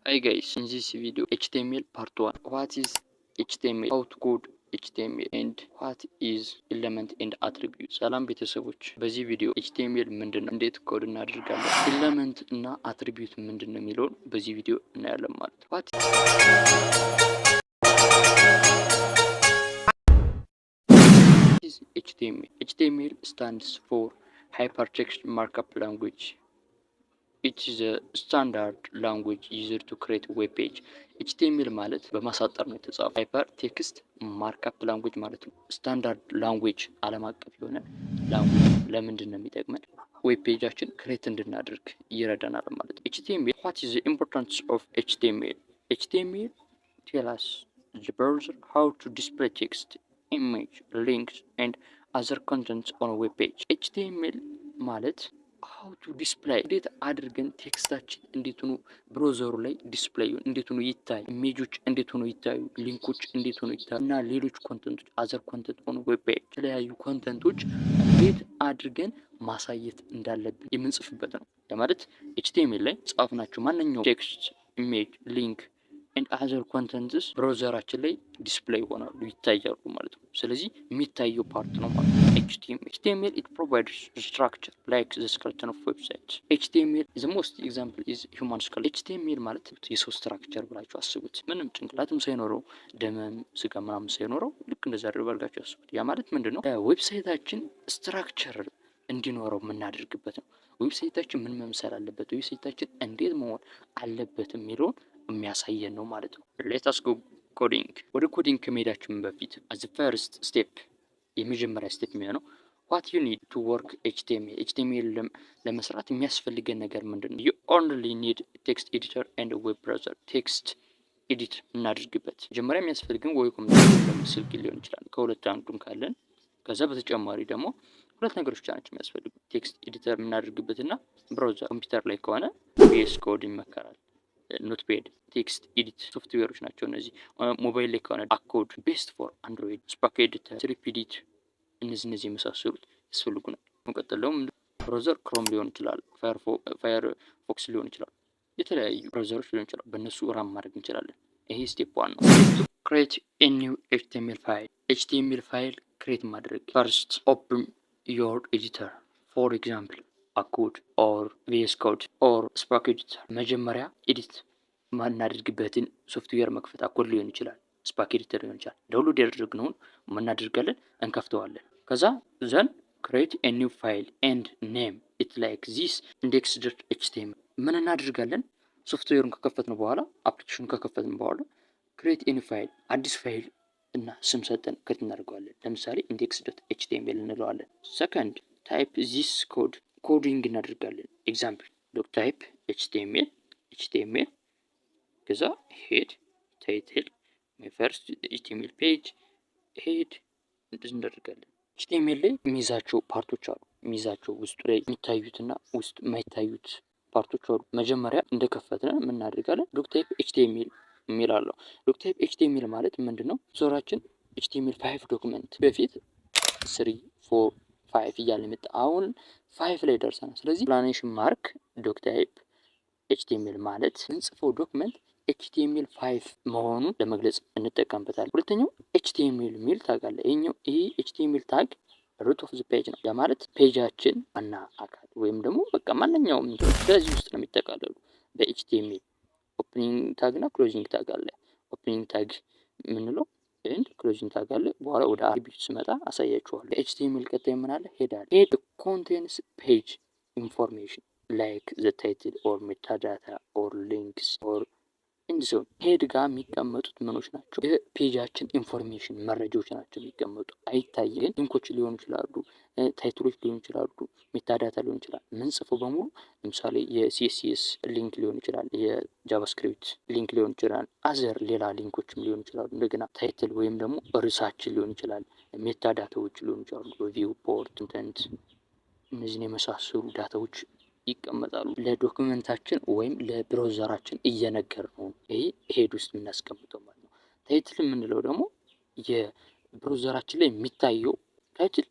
Hi guys, in this video HTML part 1. What is HTML? How to code HTML and what is element and attribute። ሰላም ቤተሰቦች፣ በዚህ ቪዲዮ HTML ምንድን ነው፣ እንዴት ኮድ እናደርጋለን፣ element እና attribute ምንድን ነው የሚለውን በዚህ ቪዲዮ እናያለን ማለት ነው። What is HTML? HTML stands for Hypertext Markup Language. It is standard language used to create web page። HTML ማለት በማሳጠር ነው የተጻፈው። Hyper Text Markup Language ማለት ነው። Standard language፣ ዓለም አቀፍ የሆነ language። ለምንድን ነው የሚጠቅመን? Web page ኣችን create እንድናደርግ ይረዳናል ማለት ነው። HTML, what is importance of HTML? HTML tells the browser how to display text, image, links and other contents on web page። HTML ማለት how to display፣ እንዴት አድርገን text ኣችን እንዴት ሆኖ browser ኡ ላይ display እንዴት ሆኖ ይታይ፣ image ኦች እንዴት ሆኖ ይታዩ፣ link ኦች እንዴት ሆኖ ይታዩ እና ሌሎች content ኦች፣ other content on web page፣ የተለያዩ content ኦች እንዴት አድርገን ማሳየት እንዳለብን የምንጽፍበት ነው። ማለት HTML ላይ ጻፍናቸው ማንኛውም text፣ image፣ link and other contents browser ኣችን ላይ display ይሆናሉ፣ ይታያሉ ማለት ነው። ስለዚህ የሚታየው part ነው ማለት ነው። HTML, HTML, it provides structure like the skeleton of website። HTML, the most example is human skull። HTML ማለት የሰው structure ብላችሁ አስቡት። ምንም ጭንቅላትም ሳይኖረው፣ ደመም ስጋ ምናምን ሳይኖረው ልክ እንደዛ አድርጋችሁ አስቡት። ያ ማለት ምንድን ነው? Website ኣችን structure እንዲኖረው የምናደርግበት ነው። Website ኣችን ምን መምሰል አለበት፣ website ኣችን እንዴት መሆን አለበት የሚለውን የሚያሳየን ነው ማለት ነው። Let us go coding። ወደ coding ከመሄዳችን በፊት as first step፣ የመጀመሪያ step የሚሆነው what you need to work HTML። HTML ለመስራት የሚያስፈልገን ነገር ምንድን ነው? You only need text editor and web browser። Text edit እናድርግበት። መጀመሪያ የሚያስፈልግን ወይ ኮምፒውተር፣ ስልክ ሊሆን ይችላል። ከሁለት አንዱን ካለን፣ ከዛ በተጨማሪ ደግሞ ሁለት ነገሮች ብቻ ናቸው የሚያስፈልጉ፣ text editor የምናደርግበት እና browser። ኮምፒውተር ላይ ከሆነ VS Code ይመከራል። Notepad text edit software ኦች ናቸው እነዚህ። ሞባይል ላይ ከሆነ Acode best for Android፣ Spark Editor፣ SlippyEdit፣ እነዚህ የመሳሰሉት ያስፈልጉናል። መቀጠል ደግሞ browser Chrome ሊሆን ይችላል፣ Firefox ሊሆን ይችላል፣ የተለያዩ browser ኦች ሊሆን ይችላል። በእነሱ run ማድረግ እንችላለን። ይሄ step one ነው። Create a new HTML file። HTML file create ማድረግ፣ first open your editor, for example Acode or VS Code or Spark Editor። መጀመሪያ edit ማናደርግበትን ሶፍትዌር መክፈት፣ Acode ሊሆን ይችላል፣ Spark Editor ሊሆን ይችላል። Download ያደረግነውን ምናደርጋለን? እንከፍተዋለን። ከዛ then create a new file and name it like this, index.html። ምን እናደርጋለን? ሶፍትዌሩን ከከፈትን በኋላ፣ application ኑን ከከፈትን በኋላ create a new file፣ አዲስ ፋይል እና ስም ሰጠን create እናደርገዋለን። ለምሳሌ index.html እንለዋለን። Second, type this code፣ coding እናደርጋለን። Example, doctype HTML HTML፣ ከዛ head, title, first HTML page, head እንደዚህ እናደርጋለን። HTML ላይ የሚይዛቸው part ኦች አሉ። የሚይዛቸው ውስጡ ላይ የሚታዩትና ውስጥ የማይታዩት part ኦች አሉ። መጀመሪያ እንደከፈትን ምን እናደርጋለን? Doctype HTML የሚል አለው። Doctype HTML ማለት ምንድን ነው? ሶራችን HTML 5 document፣ በፊት 3, 4, 5 እያለ የመጣ፣ አሁን 5 ላይ ደርሰናል። ስለዚህ exclamation mark doctype HTML ማለት እንጽፈው document HTML 5 መሆኑን ለመግለጽ እንጠቀምበታለን። ሁለተኛው HTML የሚል tag አለ። ይሄኛው ይሄ HTML tag root of the page ነው። ያ ማለት page ኣችን ዋና አካል ወይም ደግሞ በቃ ማንኛውም እንትኖች በዚህ ውስጥ ነው የሚጠቃለሉ። በ HTML opening tag እና closing tag አለ። Opening tag የምንለው and closing tag አለ። በኋላ ወደ attribute ስመጣ አሳያችኋለሁ። HTML ቀጣይ ምን አለ? Head አለ። Head contains page information like the title or metadata or links or እንዲሰው። Head ጋር የሚቀመጡት ምኖች ናቸው? የ page ኣችን information መረጃዎች ናቸው የሚቀመጡ። አይታይም፣ link ኦች ሊሆኑ ይችላሉ፣ title ኦች ሊሆኑ ይችላሉ፣ metadata ሊሆን ይችላል። ምንጽፈው በሙሉ ለምሳሌ የ CSS link ሊሆን ይችላል፣ የ JavaScript link ሊሆን ይችላል፣ other ሌላ link ኦችም ሊሆኑ ይችላሉ። እንደገና title ወይም ደግሞ ርዕሳችን ሊሆን ይችላል፣ metadata ዎች ሊሆኑ ይችላሉ፣ viewport content፣ እነዚህን የመሳሰሉ data ዎች ይቀመጣሉ። ለ document ኣችን ወይም ለ browser ኣችን እየነገር ነው። ይሄ head ውስጥ የምናስቀምጠው ማለት ነው። Title የምንለው ደግሞ የ browser ኣችን ላይ የሚታየው title,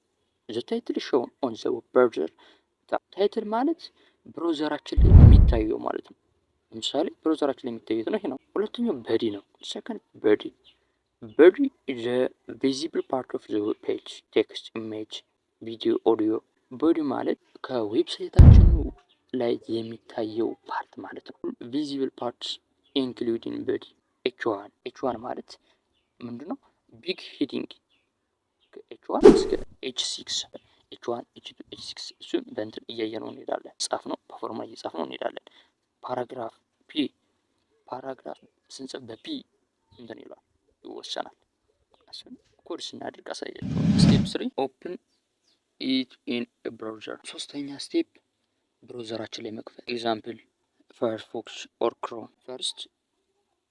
the title shown on the browser። Title ማለት browser ኣችን ላይ የሚታየው ማለት ነው። ለምሳሌ browser ኣችን ላይ የሚታዩት ነው፣ ይሄ ነው። ሁለተኛው body ነው። Second, body. Body the visible part of the page: text፣ image፣ video፣ audio። Body ማለት ከ website ኣችን ላይ የሚታየው part ማለት ነው። Visible parts including body: H1። H1 ማለት ምንድነው? Big heading ከ H1 እስከ H6፣ H1፣ H2፣ H6፣ እሱን በእንትን እያየነው እንሄዳለን። ጻፍ ነው፣ በፎርማ እየጻፍ ነው እንሄዳለን። Paragraph P፣ paragraph ስንጽፍ በ P እንትን ይሏል፣ ይወሰናል። እሱን ኮድ ስናደርግ አሳያቸዋለሁ። Step 3, open it in browser። ሶስተኛ step browser ኣችን ላይ መክፈት። Example, Firefox or Chrome። First,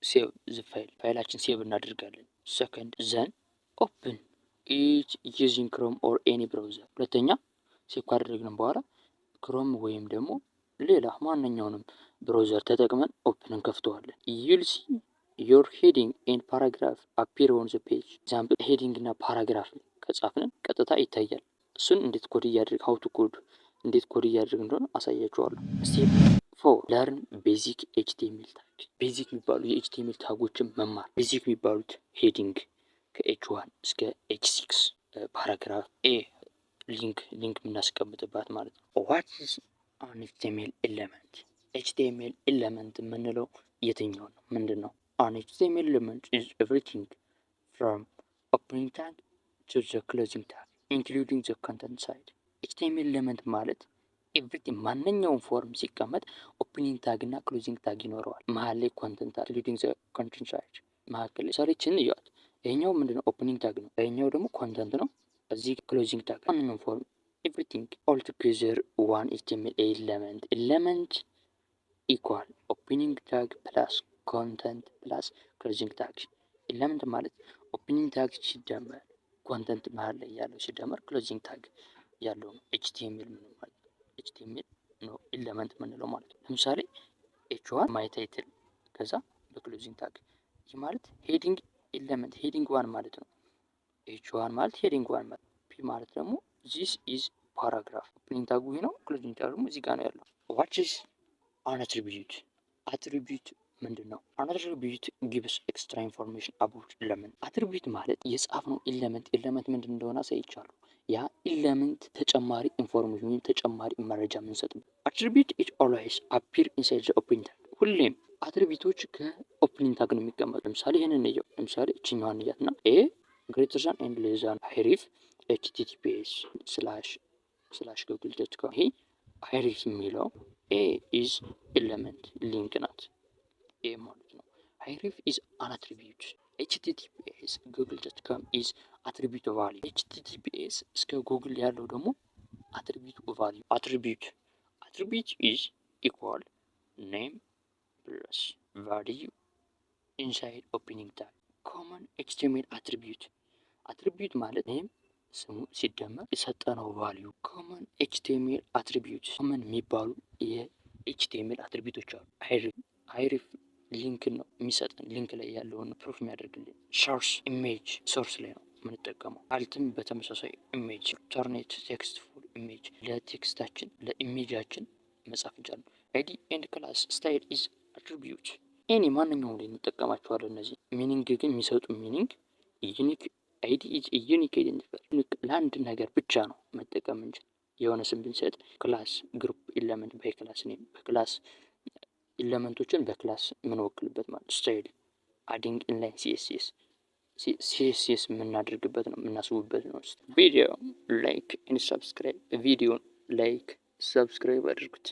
save the file፣ file ኣችን save እናደርጋለን። Second, then open it using Chrome or any browser። ሁለተኛ save ካደረግን በኋላ Chrome ወይም ደግሞ ሌላ ማንኛውንም browser ተጠቅመን open እንከፍተዋለን። You'll see your heading and paragraph appear on the page። Example, heading እና paragraph ከጻፍንን ቀጥታ ይታያል። እሱን እንዴት ኮድ እያደርግ፣ how to code፣ እንዴት ኮድ እያደርግ እንደሆነ አሳያችኋለሁ። Step 4, learn basic HTML tag። Basic የሚባሉ የ HTML tag ኦችን መማር። Basic የሚባሉት heading ከ H1 እስከ H6፣ paragraph፣ a link፣ link የምናስቀምጥባት ማለት ነው። What is an HTML element? HTML element የምንለው የትኛው ነው? ምንድን ነው? An HTML element is everything from opening tag to the closing tag, including the content inside። HTML element ማለት everything፣ ማንኛውም form ሲቀመጥ opening tag እና closing tag ይኖረዋል። መሀል ላይ content፣ including the content inside፣ መካከል ላይ ሰሪችን እያዋት። ይሄኛው ምንድነው? Opening tag ነው። ይሄኛው ደግሞ content ነው። እዚህ closing tag። ማንኛውም form, everything all together one HTML element. Element equal opening tag plus content plus closing tag። Element ማለት opening tag ሲደመር content መሀል ላይ ያለው ሲደመር closing tag ያለው ነው። HTML ምንም ማለት ነው። HTML ነው element የምንለው ማለት ነው። ለምሳሌ H1, my title፣ ከዛ በ closing tag። ይህ ማለት heading element፣ heading one ማለት ነው። H1 ማለት heading one ማለት፣ P ማለት ደግሞ this is paragraph። Opening tag ኡ ይህ ነው። Closing tag ደግሞ እዚህ ጋር ነው ያለው። What is an attribute? Attribute ምንድን ነው? An attribute gives extra information about element። Attribute ማለት የጻፍነው element፣ element ምንድን እንደሆነ አሳይቻለሁ። ያ element ተጨማሪ information ወይም ተጨማሪ መረጃ የምንሰጥበት። Attribute, it always appear inside the opening tag። ሁሌም attribute ኦች ከ opening tag ነው የሚቀመጡ። ለምሳሌ ይህንን እንየው። ለምሳሌ እችኛዋን እንያት እና a greater than and less than href https://google.com። ይሄ href የሚለው a is element፣ link ናት a ማለት ነው። Href is an attribute። https google.com is attribute value። https እስከ ጉግል ያለው ደግሞ attribute value። Attribute is equal name plus value inside opening tag። Common HTML attribute። Attribute ማለት name፣ ስሙ ሲደመር የሰጠነው value። Common HTML attribute፣ common የሚባሉ የ HTML attribute ኦች አሉ። Href link ን ነው የሚሰጠን፣ link ላይ ያለውን proof የሚያደርግልን። Source image፣ source ላይ ነው የምንጠቀመው። Alt ም በተመሳሳይ image፣ alternate text for image፣ ለ text ኣችን ለ image ኣችን መጻፍ እንችላለን። ID and class style is attribute። Any ማንኛውም ላይ እንጠቀማቸዋለን። እነዚህ meaning ግን የሚሰጡ meaning unique ID is unique identifier፣ ለአንድ ነገር ብቻ ነው መጠቀም እንችል። የሆነ ስም ብንሰጥ class፣ group element by class name፣ በ class element ኦችን በ class የምንወክልበት ማለት። Style, adding inline CSS፣ CSS የምናደርግበት ነው፣ የምናስውብበት ነው። ቪዲዮ like and subscribe፣ ቪዲዮን like subscribe አድርጉት።